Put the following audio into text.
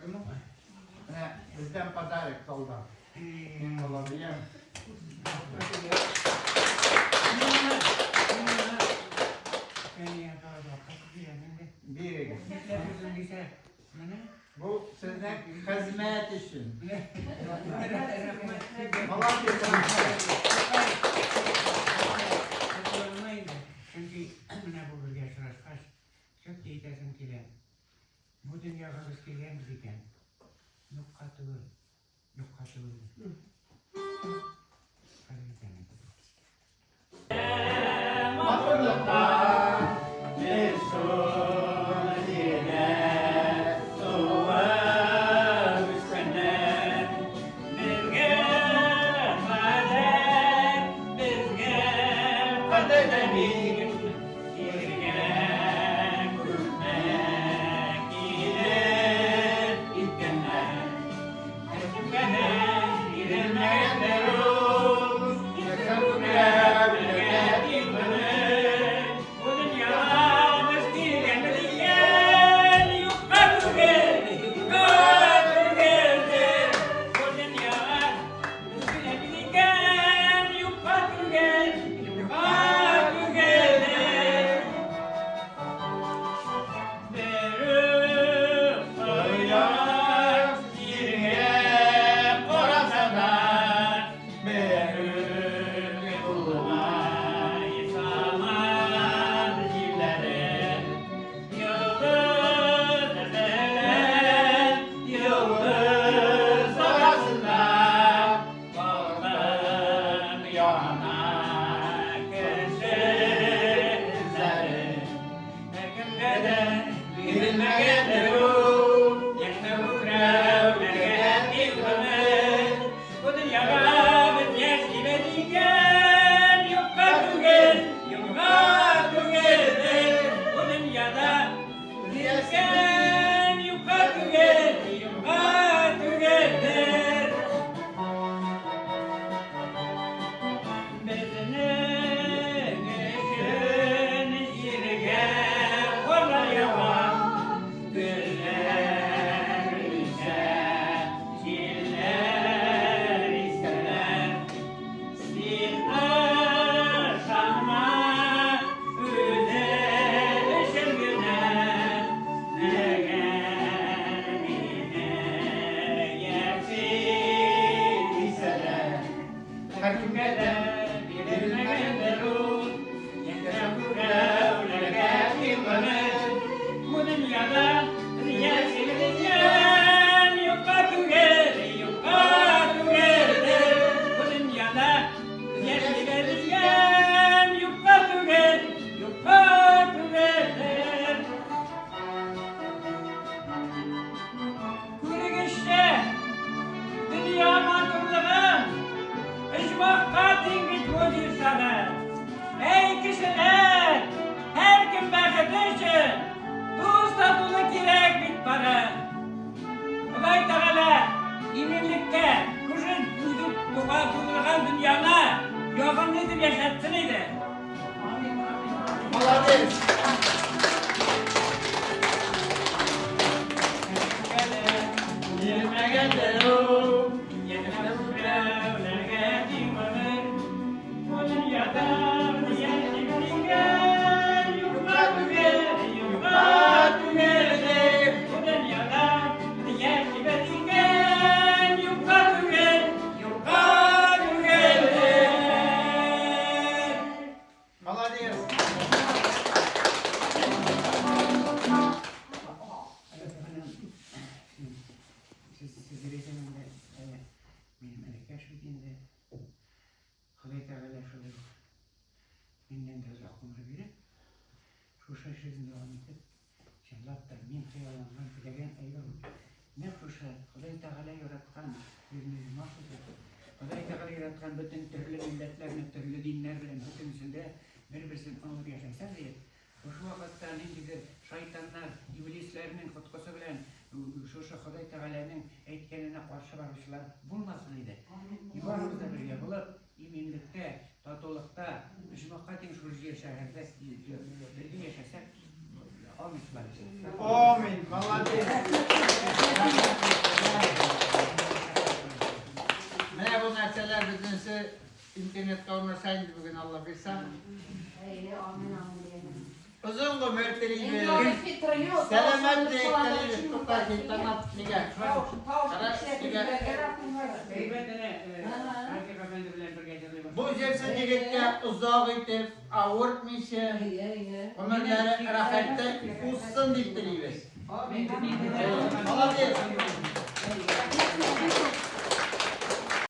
Менә бездән подарок залдан. Миңнулла абыем. Бирегез. Бу сезнең хезмәт өчен. Молодец. Чөнки менә бу бергә очрашкач, чөнки әйтәсем килә. Бу дөньяга без килгәнбез икән, юкка түгел, юкка түгел. Хәзер итәмен. Матурлыкта без шул җирдә туып үскәннәр. Безгә кадәр, безгә кадәр дә бик җиргә күпме килеп киткәннәр. Һәркемгә дә бирелмәгәндер ул, яшәү күкрәүләргә тиң гомер. Бу дөньяга без килгәнбез икән, юкка түгел, юкка түгелдер. Бу дөньяга без килгәнбез икән, юкка түгел, юкка түгелдер. Бер кояш җиргә караса да, бер булмай саман җилләре. Йолдыз белән йолдыз арасында балкып яна кеше эзләре. Һәркемгә дә бирелмәгәндер ул, яшьтә күкрәүләргә тиң гомер. Бу дөньяга без яшибез икән, юкка түгел, юкка түгелдер. Бу дөньяда без икән, юкка түгел, юкка түгелдер. Безнең өчен җиргә карлар ява, гөлләр үсә, җилләр исә. Син ышанма, үзе өчен генә, мәгәр мине яши дисәләр. Һәркемгә дә бирелмәгәндер ул, яшәү күкрәүләргә тиң гомер. Бу дөньяда яшибез икән, юкка түгел, юкка түгелдер. Бу дөньяда яшибез икән, юкка түгел, юкка түгелдер. Күрегезче, дөнья матурлыгын, оҗмахка тиң бит бу җир шары. Әй, кешеләр, һәркем бәхете өчен дус татулык кирәк бит бары. Ходай Тәгалә иминлектә шушы үзе туган тудырган дөньяны ягымлы итеп яшәтсен иде. Молодец! Молодец! Минем энекәш бит инде. Ходай Тәгалә шулай ук миннән дә озак гомер биреп, шушы эшегезне дәвам итеп, Чынлап та, мин хыялланган, теләгән әйбер ул. Нәкъ шушы Ходай Тәгалә яраткан безне оҗмах итеп, Ходай Тәгалә яраткан бөтен төрле милләтләрне, төрле диннәр белән бөтенесендә бер-берсен аңлап яшәсәк диеп, шушы вакытта ниндидер шайтаннар, иблисләрнең коткысы белән шушы Ходай Тәгаләнең әйткәненә каршы баручылар булмасын иде. Барыбыз да бергә булып, иминлектә, татулыкта, оҗмахка тиң шул җир шәһәрдә бергә яшәсәк, амин. Амин. Молодец. Безнесе интернетка урнаша инде бүген, Алла бирсә. Әйе, амин, амин дигәнем. Озын гомер Инде телибез. аны фитры юк. Сәламәтлек телибез. Тукта, син тыңлап нигә? Тавыш Әйбәт әнә, Рәфикъ әфәнде белән бергә җырлый башлады. Бу җырчы егеткә озак итеп, авыртмыйча, гомерләре рәхәттә узсын дип телибез. Амин. Молодец! Әйе.